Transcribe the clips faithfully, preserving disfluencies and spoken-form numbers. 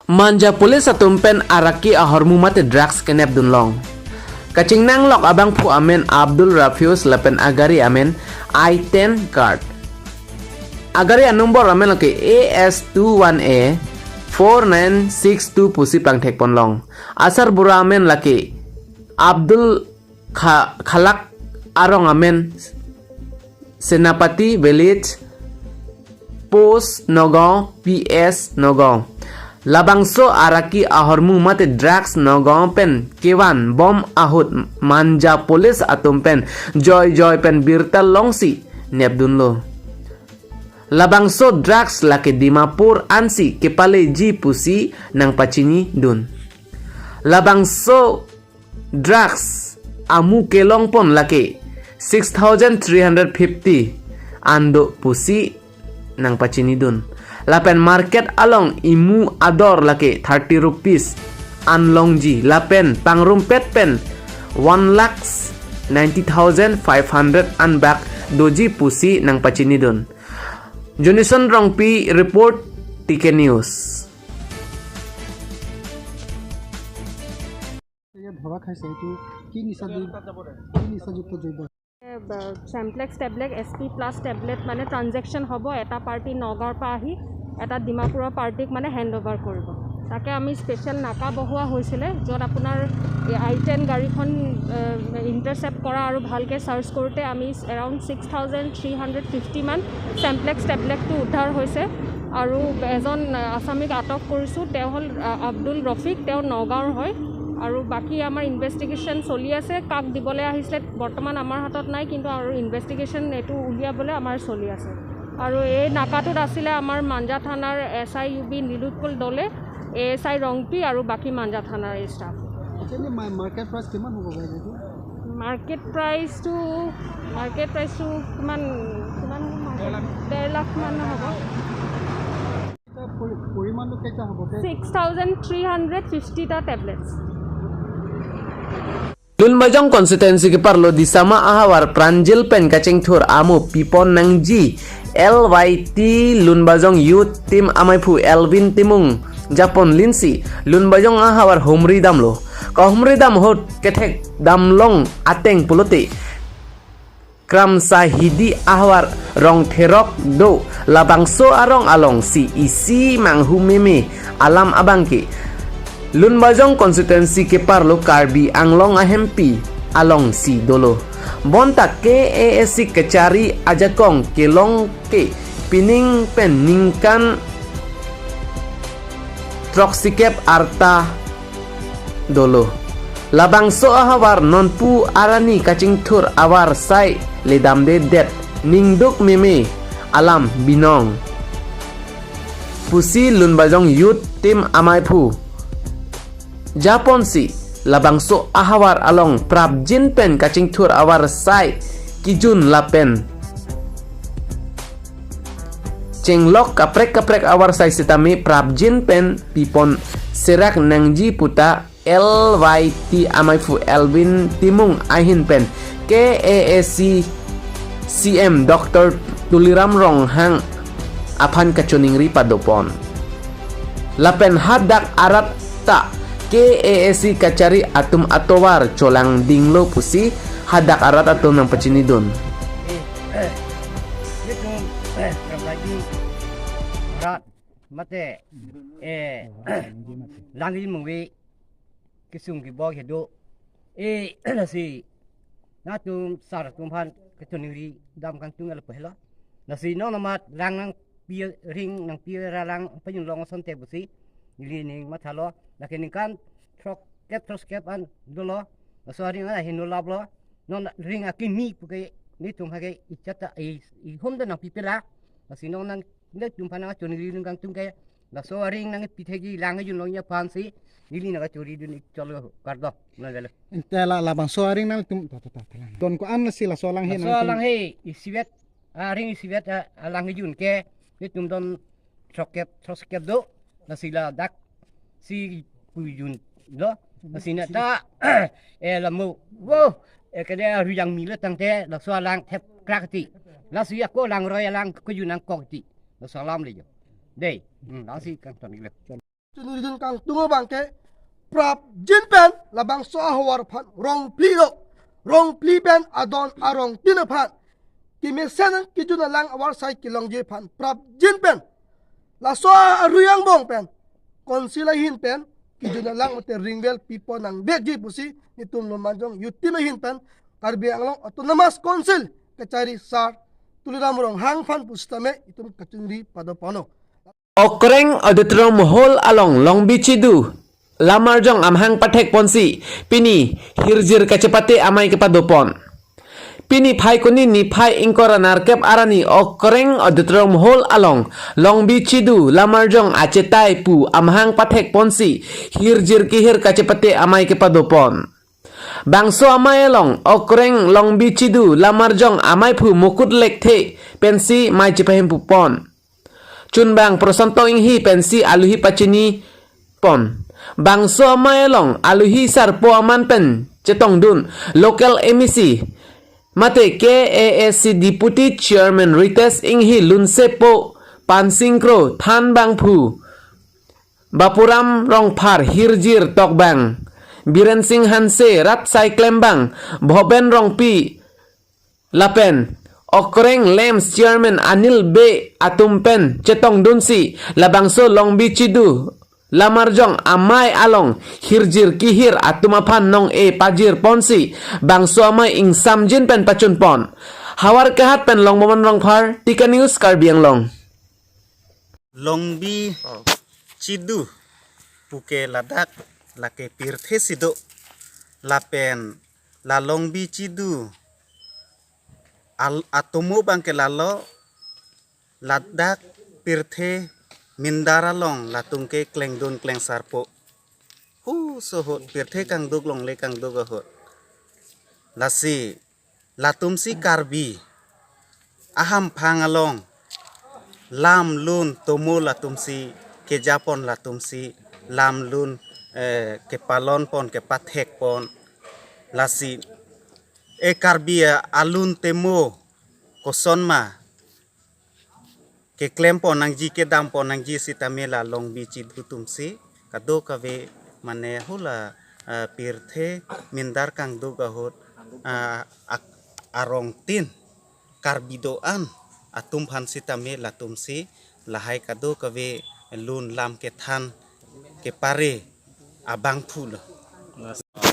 Manja police atum pen araki ahormu mate drugs kenep dunlong. Kachingnanglok abangphu amen Abdul Rafius lapen agari amen I ten Guard. Agari anumber amen lake A S two one A four nine six two pusi pangthek ponlong. Asar bura amen lake Abdul Kha-, Khalak, arong amen Senapati Village, Post Nagaon, P S Nagaon. Labangso araki ahormu mate drugs Nagaon pen kevan bom ahut Manja police atum pen joi joi pen birta longsi nepdunlo. Labangso drugs lake Dimapur ansi kepaleji pusi nangpachinidun. Labangso drugs amu kelongpon lake six thousand three hundred fifty an do pusi nangpachinidun. Lapen market along imu ador lake thirty rupees an longji lapen pangrumpet pen one lakh ninety thousand five hundred an bak doji pusi nangpachinidun. Jonison Rongpi report, T K News. ইয়াত ধৰা খাইছে, এইটো কি নিচা দ্ৰব্য, কি নিচাযুক্ত দ্ৰব্য? চেম্প্লেক্স tablet, S P plus tablet মানে ট্ৰানজেকশ্যন হ'ব। এটা পাৰ্টি নগাঁৱৰ পৰা আহি এটা ডিমাপুৰৰ পাৰ্টিক মানে হেণ্ড অভাৰ কৰিব। তাকে আমি স্পেচিয়েল নাকা বহোৱা হৈছিলে, য'ত আপোনাৰ আই টেন গাড়ীখন ইণ্টাৰচেপ্ট কৰা আৰু ভালকৈ চাৰ্চ কৰোঁতে আমি around six thousand three hundred fifty মান চেম্প্লেক্স টেবলেটটো উদ্ধাৰ হৈছে। আৰু এজন আ, আছামীক আটক কৰিছোঁ। তেওঁ হ'ল আ, আব্দুল ৰফিক, তেওঁ নগাঁৱৰ হয়। আৰু বাকী আমাৰ ইনভেষ্টিগেশ্যন চলি আছে। কাক দিবলৈ আহিছিলে বৰ্তমান আমাৰ হাতত নাই, কিন্তু আৰু ইনভেষ্টিগেশ্যন এইটো উলিয়াবলৈ আমাৰ চলি আছে। আৰু এই নাকাটোত আছিলে আমাৰ মাঞ্জা থানাৰ এছ আই ইউ বি নীলোৎপল দলে, এ এছ আই ৰংপি আৰু বাকী মাঞ্জা থানাৰ ষ্টাফ। আচ্ছা, এনেই মা-, মাৰ্কেট প্ৰাইচ কিমান হ'ব গাড়ী এইটো? মাৰ্কেট প্ৰাইচটো, মাৰ্কেট প্ৰাইচটো কিমান, কিমান হ'ব মাৰ্কেট? ডেৰ লাখ মান হ'ব। এটা পৰি-, পৰিমাণটো কেইটা হ'ব? ছিক্স থাউজেণ্ড থ্ৰী হাণ্ড্ৰেড ফিফটিটা tablets. Lumbajong constituency keparlo Disama ahavar pranjil pen kachingthur amu pipon nangji L Y T Lumbajong Youth Team amaiphu Elvin Timung japonlinsi Lumbajong ahavar humri damlo. Kahumri dam ahut kethek damlong ateng pulote Kramsa Hidi ahavar rong therok do, labangso arong alongsi isi manghu meme alam abangke Lumbajong constituency keparlo Karbi Anglong ahempi alongsi dolo. Bonta K A A C kachari ajakong kelong ke pining pen ningkan throksikep arta dolo. Labangso ahavar nonpu arni kachingthur avarsai ledamdedet, ningduk meme alam binong pusi Lumbajong Youth Team amaiphu japonsi labangso ahavar along prapjin pen kachingthur avarsai kijun lapen chenglok kaprek kaprek avarsai sitame prapjin pen pipon serak nangji puta L Y T amaiphu Elvin Timung ahin pen K A A C C M Doctor Tuliram Ronghang aphan kachoningri padopon. Lapen hadak arat ta K A A C kachari atum atovar cholangdinglo pusi hadak arat atum nangpachinidun. Eh, eh, itum, eh, Rangkaji rat mate, eh, Langkaji mungwi kesung kebok kedo. Eh, lasi nangtum sar atum aphan kachoningri dam kangtung lapu helo. Lasi non amat lang nangpi, ring nangpi ra lang pajun long asonte pusi neli ning mathalo. Lake ningkan throkkep throskep an dolo. Laso aring an aheno laplo. Non ring akimi puke netum hake ichata i, ihum da nangpipela. Lasi non nang netum aphan nangchoningri ningkan tum ke laso aring nangpithekji lang kejun longji aphansi neli nangkachoningridun ik cholo kardo. Nang galo. Ante la, labangso aring nangtum ta, ta, ta, ta, lang. Don ko-an si laso alang he laso nangtum. Alang he isivet, aring isivet, ah, alang kejun ke netum don throkkep throskep do. Lasi ladak si pujunlo. Lasi neta, eh, lamu. Wo, eh, kede rujang mile tangte laso alang thep krak ti. Lasi ako langroi alang kejun nangkok ti. Laso alam le jo. Dei, hmm, lasi kangton gile. chunridun kangtung abangke prapjin pen labangso ahavar aphan Rongphli lo. Rongphli pen adon arongtin aphan kemesen kejun alang avarsai kelongji aphan prapjin pen laso arui angbong pen Council ahin pen kejun alang mate ringvel pipo nangvekji pusi netum Lumbajong Youth Team ahin pen Karbi Anglong Autonomous Council kachari Sar Tuliram Ronghang aphan pusitame itum kachingri padoponlo. Okreng Auditorium Hall along Longbi Chidu Lamarjong amahang pathek ponsi pini hirjir kachepate amei kepadopon. Pini Phaikuni niphai ingkoi ra nerkep arni Okreng Auditorium Hall along Longbi Chidu Lamarjong achetai pu amahang pathek ponsi hirjir kehir kachepate amei kepadopon. Bangso amei along Okreng Longbi Chidu Lamarjong ameiphu Mukut Lekthe pensi mei chepahem pupon. Chunbang Prosanto Inghi pensi aluhi pachini pon. Bangso amei along aluhi sarpo aman pen chetongdun local M A C mate K A A C Deputy Chairman Ritesh Inghi, Lunsepo Pansing Kro, Thanbangphu Bapuram Rongphar, Hirjir Tokbang Biren Sing Hanse, Rat Saiklembang Bhoben Rongpi lapen Okreng LAMPS Chairman Anil Bey atum pen chetongdunsi labangso Longbi Chidu Lamarjong amei along hirjir kehir atum aphan nong-e pajir ponsi bangso amei ingsamjin pen pachun pon. Howraghat pen Longbomon Rongphar, Tika News, Karbi Anglong. Longbi Chidu puke ladak lake pirthe si do, lapen la Longbi Chidu al atomo abangke lalo, ladak pirthe mindar along latum keklengdun klengsarpo. Huso ahut pirthe kangduk longle kangduk ahut. Lasi latumsi Karbi ahamphang along lam lun tomo latumsi kejapon, latumsi lam lun eh, kepalon pon, kepathek pon. Lasi e Karbi alun temo kosonma keklem pon nangji, kedam pon nangji sitame la Longbi Chidu atumsi kadokave mane hula eh, pirthe mindar kangduk ahut eh, ak- arongtin Karbi do-an atum aphan sitame latumsi lahai kadokave lun lam kethan kepare abangphu lo.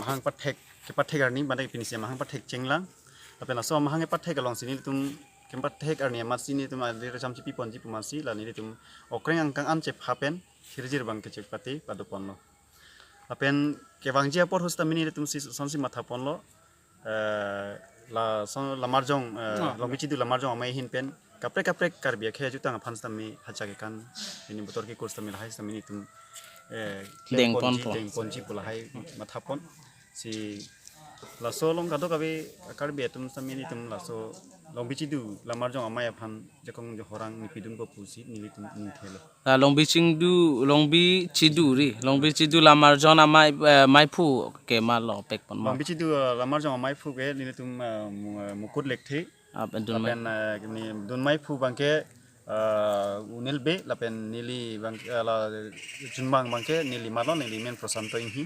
Mahang pathek, kepathek arni, mane pinisi mahang pathek chenglang. Lapen laso mahang pathek alongsi nelitum kepathek arni amatsi nelitum alir cham chipi ponji pu amatsi la nelitum Okreng angkang an chepha pen hirjir abang kechepate padoponlo. Lapen kevangji apor ahut sitame nelitumsi sonsi mathaponlo. Eh, lason Lamarjong, eh, Longbi Chidu Lamarjong amei ahin pen kaprek kaprek Karbi akhei ajutang aphan sitame hacha kekan, pini botor kekur sitame lahai sitame nelitum eh, klem deng ponji, ponpo, deng ponji pu lahai mathapon. Si laso along kadokave Karbi atum sitame nelitum laso Longbi Chidu Lamarjong amei aphan jakong johorang nepidunpo pusi nelitum ningthelo. La Longbi Chidu, Longbi Chidu ri, Longbi Chidu Lamarjong amei, eh, meiphu ke malo pekponma? Longbi Chidu eh, Lamarjong ameiphu ke nelitum eh, Mu- eh, Mukut Lekthe. Lapen dunmei, lapen eh, ni dunmeiphu abangke eh, Anil Bey, lapen neli abang eh, la chunbang abangke neli malo, neli men Prosanto Inghi.